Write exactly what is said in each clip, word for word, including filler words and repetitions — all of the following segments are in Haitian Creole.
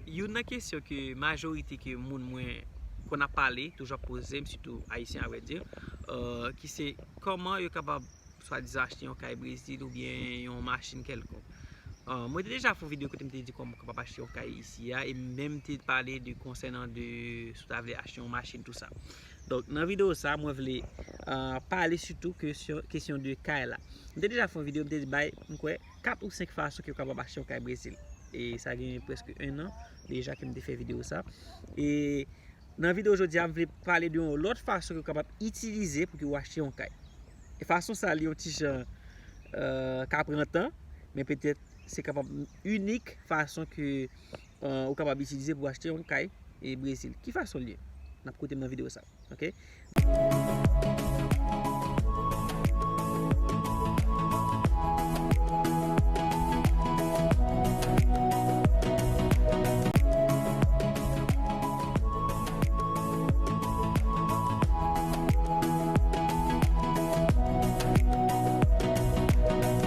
Youn nan kesyon ke majorite ke moun mwen konn ap pale, toujou ap poze m, sitou ayisyen, a vrè di, euh, ki se kòman yo kapab swadizan achte yon kay Brezil oubyen yon machin kèlkonk. Euh, mwen te deja fè yon videyo kote m te di kòman w kapab achte yon kay isi a, e menm te pale de konsènan de si w ta vle achte yon machin, tou sa. Donk, nan videyo sa, mwen vle, euh, pale sitou kesyon, kesyon de kay la. M te deja fè yon videyo, m te di bay, m kwè, kat ou senk fason ke w kapab achte yon kay Brezil. E sa gen prèske en an deja ke m te fè videyo sa. E nan videyo jodi a, m vle pale de yon lòt fason ke w kapab itilize pou ke w achte yon kay. E fason sa, li yon ti jan, euh, ka pran tan, men petèt se kapab inik fason ke, euh, ou kapab itilize pou achte yon kay e Brezil. Ki fason l ye? N ap koute m nan videyo sa. Ok?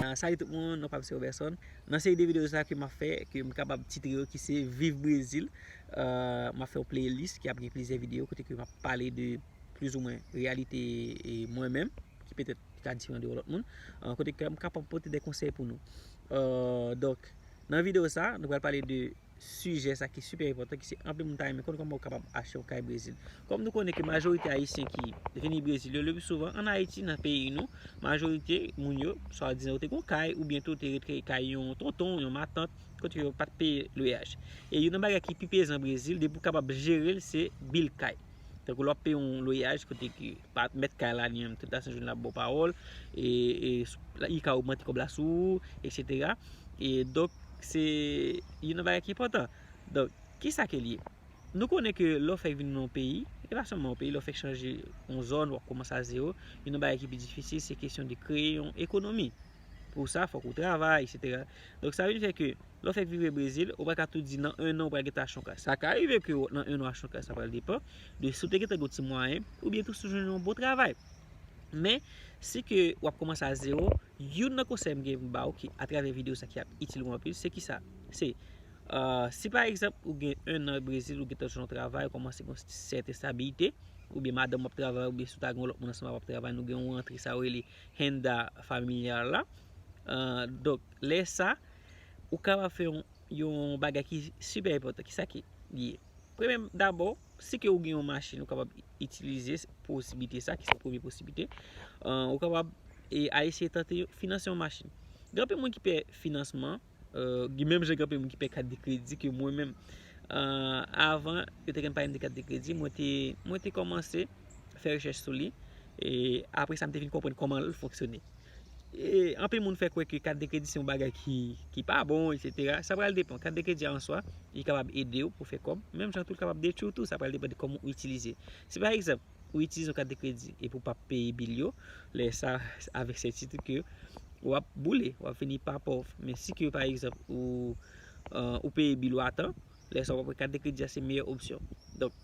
Ah, salut tout moun, non pa m se Roberson. Nan seri de videyo sa ke m ap fè, ke m kapab titre yo ki se Viv Brezil, euh, m ap fè yon playlist ki ap gen plizyè videyo kote ke m ap pale de plizoumwen reyalite e mwen menm, ki petèt ki ka diferan de lòt moun, euh, kote ke m kapab pote de konsèy pou nou. Euh, donk, nan videyo sa, nou pral pale de sijè sa ki sipè enpòtan, ki se anpil moun ta renmen konn kòman ou kapab achte yon kay Brezil. Kòm nou konnen ke majorite ayisyen ki vini Brezil yo, le pli souvan ann Ayiti, nan peyi nou, majorite moun yo, swadizan yo te gon kay, oubyen tou te rete kay yon tonton, yon matant, kote yo pa t peye lwayaj. E youn nan bagay ki pi pezan Brezil, depi w kapab jere l, se bil kay. Tankou lè w ap peye yon lwayaj, kote ki pa mèt kay la li menm, tout la sent jounen l ap ba w pawòl, e, e li ka ogmante kòb la sou ou, etsetera. E donk, se youn nan bagay ki enpòtan. Donk, kisa ke l ye? Nou konnen ke lè w fèk vin nan yon peyi, e pa sèlman yon peyi, lè w fèk chanje yon zòn, w ap kòmanse a zewo, youn nan bagay ki pi difisil, se kesyon de kreye yon ekonomi. Pou sa, fòk ou travay, etsetera. Donk, sa vin fè ke, lè w fèk rive Brezil, ou pa ka tou di nan en an ou pral gentan achte yon kay. Sa ka rive ke w, nan en an achte yon kay, sa pral depann de si w te gentan gen yon ti mwayen, oubyen tou si w jwenn yon bon travay. Men, si ke w ap kòmanse a zewo, youn nan konsèy m gen pou m ba w ki atravè videyo sa ki ap itil ou anpil, se kisa? Se, euh, si pa egzanp, ou gen en an Brezil, ou gentan jwenn yon travay, ou kòmanse gen yon sèten estabilite, oubyen madanm w ap travay, oubyen si w ta gen yon lòt moun ansanm avè w ap travay, nou gen yon rantre sa yo rele renda familiar la. Euh, donk, lè sa, ou kapab fè yon, yon bagay ki sipè enpòtan. Kisa ki li ye? Premye, dabò, si ke ou gen yon machin, ou kapab itilize posiblite sa, ki se premye posiblite. Euh, ou kapab, e, al eseye tante finanse yon machin. Gen anpil moun ki pè finansman, euh, gen menm jan gen anpil moun ki pè kat de kredi ke mwen menm. Euh, avan, yo te konn pale m de kat de kredi, mwen te, mwen te kòmanse fè rechèch sou li. E apre sa, m te vin konprann kòman l fonksyone. E anpil moun fè kwè ke kat de kredi se yon bagay ki, ki pa bon, etsetera. Sa pral depann. Kat de kredi a an swa, li kapab ede w pou fè kòb. Menm jan tou, li kapab detwi w tou. Sa pral depann de kòman ou itilize. Si pa egzanp, ou itilize yon kat de kredi epi w p ap peye bil yo, lè sa, avèk sètitid ke w ap boule, w ap fini pa pòv. Men si ke, pa egzanp, ou, euh, ou peye bil ou a tan, lè sa w ap wè kat de kredi a se meyè opsyon. Donk,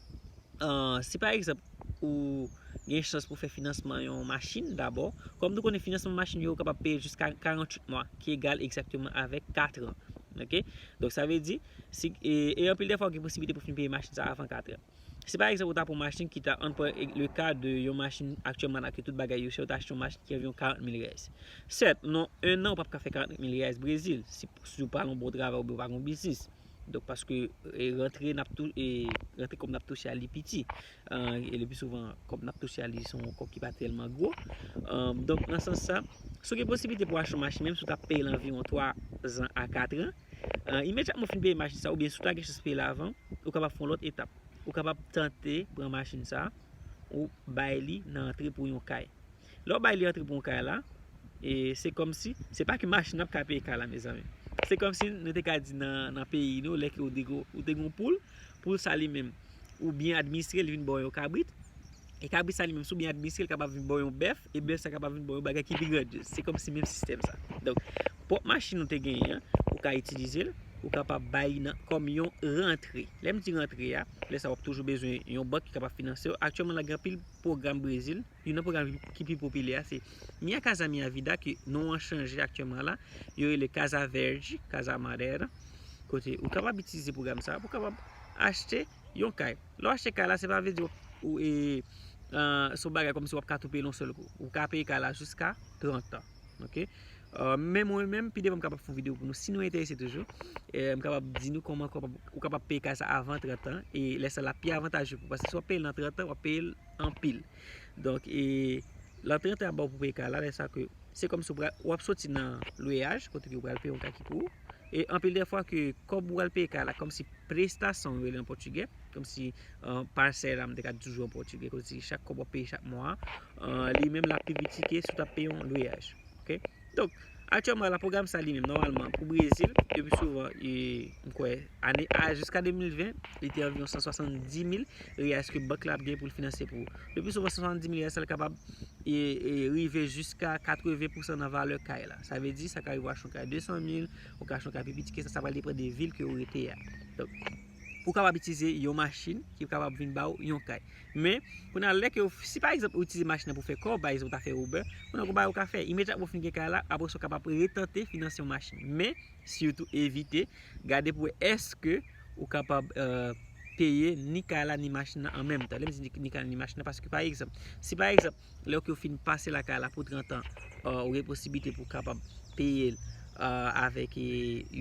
euh, si pa egzanp, ou gen chans pou fè finansman yon machin dabò, kòm nou konnen finansman machin yo, ou kapab peye jiska karanntuit mwa, ki egal egzakteman avèk kat an. Ok? Donk, sa vle di, si, e, e anpil de fwa, ou gen posiblite pou fin peye machin sa avan kat an. Si pa egzanp, ou ta pran yon machin ki ta, ann pran e, le ka de yon machin aktyèlman la ke tout bagay yo chè, ou ta achte yon machin ki anviwon karant mil reyais. Sèt, nan en an, ou p ap ka fè karant mil reyais Brezil, si, si w pa nan yon bon travay oubyen w pa gen yon biznis. Donk, paske, e, rantre n ap tou-, e, rantre kòb n ap touche a li piti. E, e le pli souvan, kòb n ap touche a li se yon kòb ki pa tèlman gwo. E, donk, nan sans sa, si w gen posiblite pou w achte yon machin, menm si w t ap peye l anviwon twa zan a kat an, e, imedyatman w fin peye machin sa, oubyen si w ta gen chans peye l avan, ou kapab fè yon lòt etap. Ou kapab tante pran machin sa, ou bay li nan antre pou yon kay. Lè w bay li antre pou yon kay la, e se kòmsi, se pa ke machin nan ap ka peye kay la, mezanmi. Se kòmsi nou te ka di nan, nan peyi nou, lè ke ou te gon, ou te gon poul, poul sa li menm, ou byen administre, li vin ba w yon kabrit. E kabrit sa li menm, si w byen administre, li kapab vin ba w yon bèf, e bèf sa kapab vin ba w yon bagay ki pi grandyez. Se kòmsi menm sistèm sa. Donk, pwòp machin ou te genyen an, ou ka itilize l, ou kapab bay li nan, kòm yon rantre. Lè m di rantre a, lè sa w ap toujou bezwen yon bank ki kapab finanse w. Aktyèlman la, gen anpil pwogram Brezil. Youn nan pwogram ki pi popilè a, se Minha Casa Minha Vida, ke non an chanje aktyèlman la. Yo rele Casa Verde, Casa Amarela. Kote ou kapab itilize pwogram sa pou kapab achte yon kay. Lè w achte kay la, se pa vle di w, ou, e, e, se yon bagay kòmsi w ap ka tou peye l yon sèl kou. Ou ka peye kay la jiska trant an. Ok? E, men mwen menm, pi devan m kapab fè yon videyo pou nou, si nou enterese toujou. E, m kapab di nou kòman, kòman ou kapab peye kay sa avan trant an. E lè sa l ap pi avantaje pou ou. Paske si w ap peye l nan trant an, w ap peye l anpil. Donk, e, lan trant an ap ba w pou peye kay la, lè sa ke se kòmsi w pral, w ap soti nan lweyaj, kote ke w pral peye yon kay ki pou ou. E anpil de fwa ke kòb ou pral peye kay la, kòmsi prestasyon, yo rele an pòtigè, kòmsi, e, parcela, m te ka di toujou an pòtigè, kòmsi chak kòb w ap peye chak mwa, e, li menm l ap pi piti ke si w t ap peye yon lweyaj. Ok? Donk, aktyèlman la, pwogram sa li menm, nòmalman, pou Brezil, le pi souvan, e, m kwè, ane a, jiska de mil ven, li te anviwon san swasanndis mil reyal ke bank la ap gen pou l finanse pou ou. Le pi souvan, san swasanndis mil reyal sa, l kapab, e, e, rive jiska katreven pousan nan valè kay la. Sa vle di, sa ka rive w achte yon kay de san mil, ou ka achte yon kay pi piti ke sa, sa pral depann de vil ke ou rete a. Donk, pou w kapab itilize yon machin ki kapab vin ba w yon kay. Men, kounye a, lè ke w, si pa egzanp, ou itilize machin nan pou fè kòb, pa egzanp, ou ta fè Uber, kounye a, yon bagay ou ka fè, imedyatman ou fin gen kay la, apre sa, ou kapab retante finanse yon machin. Men, sitou evite, gade pou wè èske ou kapab, e, peye ni kay la, ni machin nan an menm tan. Lè m di ni, ni kay la, ni machin nan, paske, pa egzanp, si pa egzanp, lè ke w fin pase lakay la pou trant an, e, ou gen posiblite pou w kapab peye l, e, avèk, e,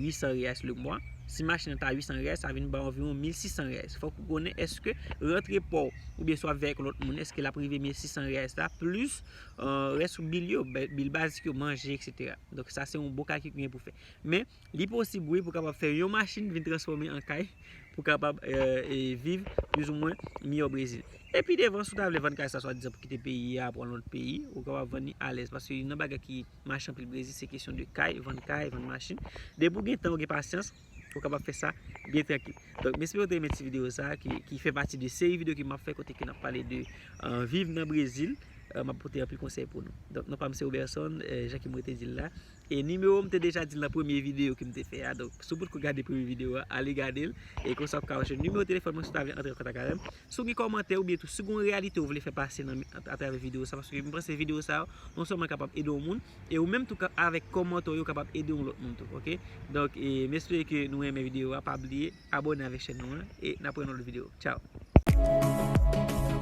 uit san reyal le mwa. Si machin nan ta uit san reyal, sa vin ba w anviwon mil sis san reyal. Fòk ou konnen èske rantre pa w oubyen swa avèk lòt moun, èske l ap rive mil sis san reyal la, plis, e, rès bil yo, bil bazik yo, manje, etsetera. Donk, sa se yon bon kalkil ki gen pou fè. Men, li posib, wi, pou kapab fè yon machin vin transfòme an kay, pou kapab, e, e, viv plizoumwen miyò Brezil. Epi devan, si w ta vle vann kay sa, swadizan pou kite peyi a, pou al lòt peyi, ou kapab vann li alèz. Paske youn nan bagay ki mache anpil Brezil, se kesyon de kay, vann kay, vann machin. Depi w gen tan, w gen pasyans, ou kapab fè sa byen trankil. Donk, m espere w te renmen ti videyo sa, ki, ki fè pati de seri videyo ke m ap fè kote ke n ap pale de, e, viv nan Brezil. E, m ap pote anpil konsèy pou nou. Donk, non pa m se Roberson, e, jan ke mwen te di l la. E nimewo m te deja di l nan premye videyo ke m te fè a. Donk, si w potko gade premye videyo a, ale gade l. E konsa w ka jwenn nimewo telefòn mwen si w ta vle antre an kontak avè m. Si w gen kòmantè oubyen tou, si w gen yon reyalite w vle fè pase nan, atravè videyo sa, paske m panse videyo sa yo, non sèlman kapab ede yon moun, e ou menm tou ka, avèk kòmantè w yo kapab ede yon lòt moun tou, ok? Donk, e, m espere ke nou renmen videyo a, pa bliye abòne avèk chèn nou an, e n ap wè nan lòt videyo. Tchao!